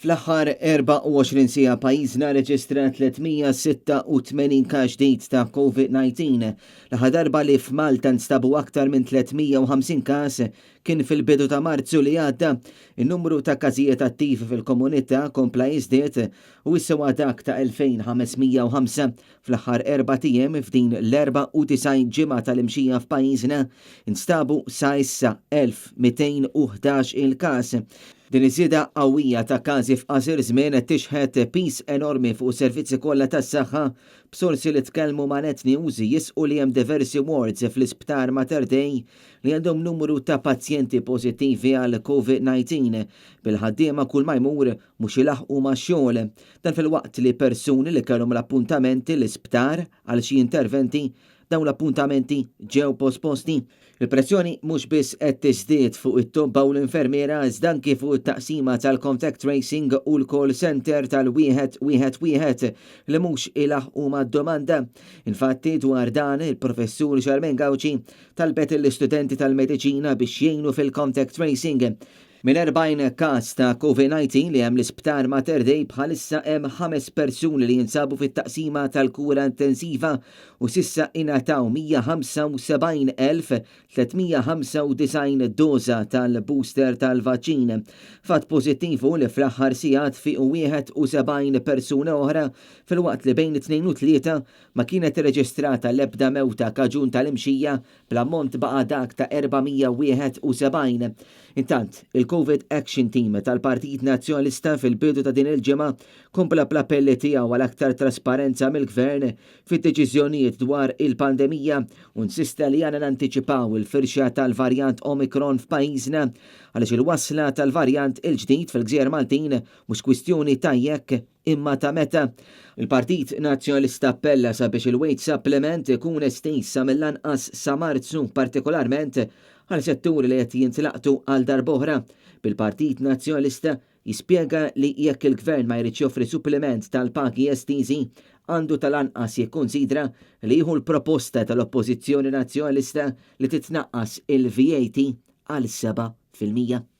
Fl-aħħar 24 siegħa pajjiżna rreġistra 386 każ ġdid ta' Covid-19. L-aħħar darba li f'Malta nstabu aktar minn 350 każ kien fil-bidu ta' Marzu li għadda. In-numru ta' każijiet attivi fil-komunità kompla jiżdied u issa huwa dak ta' 2,505. Fl-aħħar erbat ijiem f'din l-94 ġimgħa tal-imxija f'pajjiżna nstabu sa issa 1,211 il-każ. Din iż-żieda qawwija ta' każi f'qasir żmien qed tixħet piż enormi fuq is-servizzi kollha tas-saħħa, b'sorsi li tkellmu ma' Net News jisqu li hemm diversi wards fl-Isptar Mater Dei li għandhom numru ta' pazjenti pożittivi għal Covid-19, bil-ħaddiema kull ma jmur mhux ilaħħqu max-xogħol. Dan filwaqt li persuni li kellhom l-appuntamenti l-isptar għal xi interventi, dawn l-appuntamenti ġew posposti. Il-pressjoni mhux biss qed tiżdied fuq it-tobba u l-infermiera iżda anki fuq it-taqsima tal-contact tracing u l-call centre tal-wieħed wieħed wieħed li mhux ilaħħqu mad-domanda. Infatti dwar dan il-Professur Charmaine Gauci talbet lill-istudenti tal-mediċina biex jgħinu fil-contact tracing. Minn 40 każ ta' Covid-19 li hemm l-Isptar Mater Dei bħalissa hemm ħames persuni li jinsabu fit-taqsima tal-kura intensiva u s'issa ingħataw 175,395 doża tal-booster tal-vaċċin. Fatt pożittiv hu li fl-aħħar sigħat fiequ 71 persuna oħra filwaqt li bejn it-Tnejn u t-Tlieta ma kienet irreġistrata l-ebda mewta kaġun tal-imxija bl-ammont baqa' dak ta' 471. Intant, il-Covid Action Team tal-Partit Nazzjonalista fil-bidu ta' din il-ġimgħa kompla bl-appelli tiegħu għal aktar trasparenza mill-Gvern fid-deċiżjonijiet dwar il-pandemija u insista li għandna nantiċipaw il-firxa tal-varjant Omicron f'pajjiżna għaliex il-wasla tal-varjant il-ġdid fil-gżejjer Maltin mhux kwistjoni ta' jekk imma ta' meta. Il-Partit Nazzjonalista appella sabiex il-wage supplement ikun estiż sa mill-anqas sa Marzu, partikolarment għal setturi li qed jintlaqtu għal darb'oħra, bil-Partit Nazzjonalista jispjega li jekk il-Gvern ma jridx joffri suppliment tal-pagi estiżi, għandu tal-anqas jikkunsidra li jieħu l-proposta tal-Oppożizzjoni Nazzjonalista li titnaqqas il-VAT għal 7%.